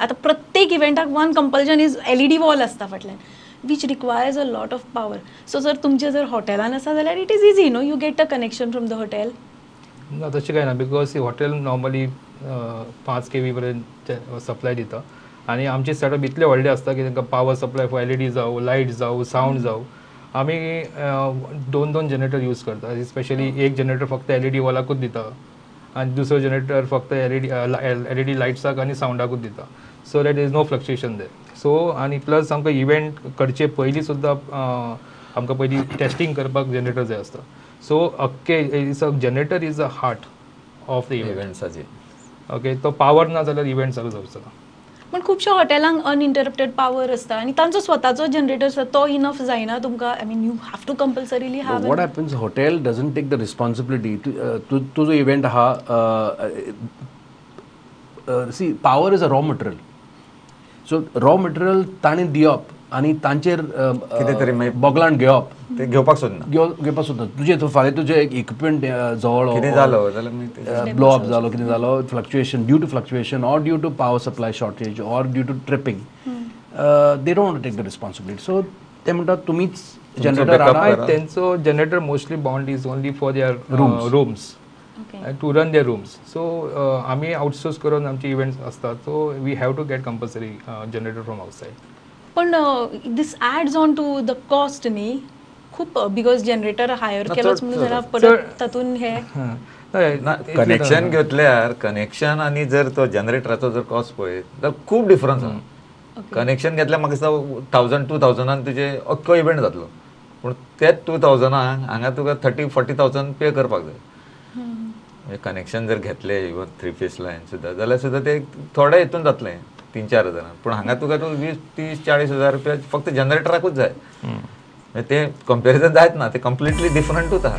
आतां प्रत्येक इव्हेंटाक one compulsion is LED wall आसता फाटल्यान, which requires a lot of power. So जर तुमचे जर हॉटेलान आसा जाल्यार it is easy न्हू, you get a connection from the hotel. ना, तशें कांय ना, because hotel normally 5 kV पर्यंत सप्लाय दिता आनी आमचे सेटअप इतले व्हडले आसता की तांकां पावर सप्लाय फॉर एलईडी जावं, लायट जावं, सावंड जावं, आमी 2-2 जनरेटर यूज करता. स्पेशली एक जनरेटर फक्त एलईडी वॉलाकूच दिता आनी दुसरो जनरेटर फक्त एलईडी लायट्साक आनी सावंडाकूच दिता, so that is no fluctuation there. So आनी प्लस आमकां इव्हेंट करचे पयलीं सुद्दां आमकां पयलीं टेस्टिंग करपाक जनरेटर जाय आसता. सो अख्खे is a generator is a heart of the इव्हेंट्साची. Okay, तो पावर ना जाल्यार इव्हेंट चालू जावचो ना. पण खुबश्या हॉटेलांक अनइंटरप्टेड पावर आसता आनी तांचो स्वताचो जनरेटर आसता, तो इनफ जायना तुमकां. I mean you have to compulsorily have. What happens, hotel doesn't take the responsibility. तुजो इव्हेंट आहा, see power is a raw material, so raw material ताणें दिवप आनी तांचेर कितें तरी बगलांट घेवप, ते घेवपाक सोदना, घेवपाक सोदना. तुजें फाल्यां तुजें इक्विपमेंट जवळ कितें जालो जाल्यार ब्लो अप जालो, कितें जालो, fluctuation due to fluctuation or due to power supply shortage or due to tripping, they don't take the responsibility. So ते म्हणटात तुमीच जनरेटर हाडा. तेंचो generator mostly bond is only for their rooms, to run their rooms. So आमी outsource करून आमचे events असतात, so we have to get compulsory generator from outside. पण this adds on to the cost न्ही खूप, because generator higher केलोच म्हणून जाल्यार परत तातूंत हे कनेक्शन घेतल्यार कनेक्शन आनी जर तो जनरेटराचो जर कॉस्ट पळयत जाल्यार खूब डिफरन्स आसा. कनेक्शन घेतल्यार म्हाका दिसता 1000 2000 तुजें अख्खो इव्हेंट जातलो, पूण तेच 2000 हांगा तुका 30-40,000 पे करपाक जाय. कनेक्शन जर घेतले इवन 3 फेज लायन सुद्दां जाल्यार सुद्दां ते थोडे हितून जातले 3-4 हजारान, पूण हांगा तुका तूं 20-30-40 हजार रुपया फक्त जनरेटराकूच जाय. ते कंपॅरिजन जायत ना, ते कंप्लिटली डिफरंटूच आहा.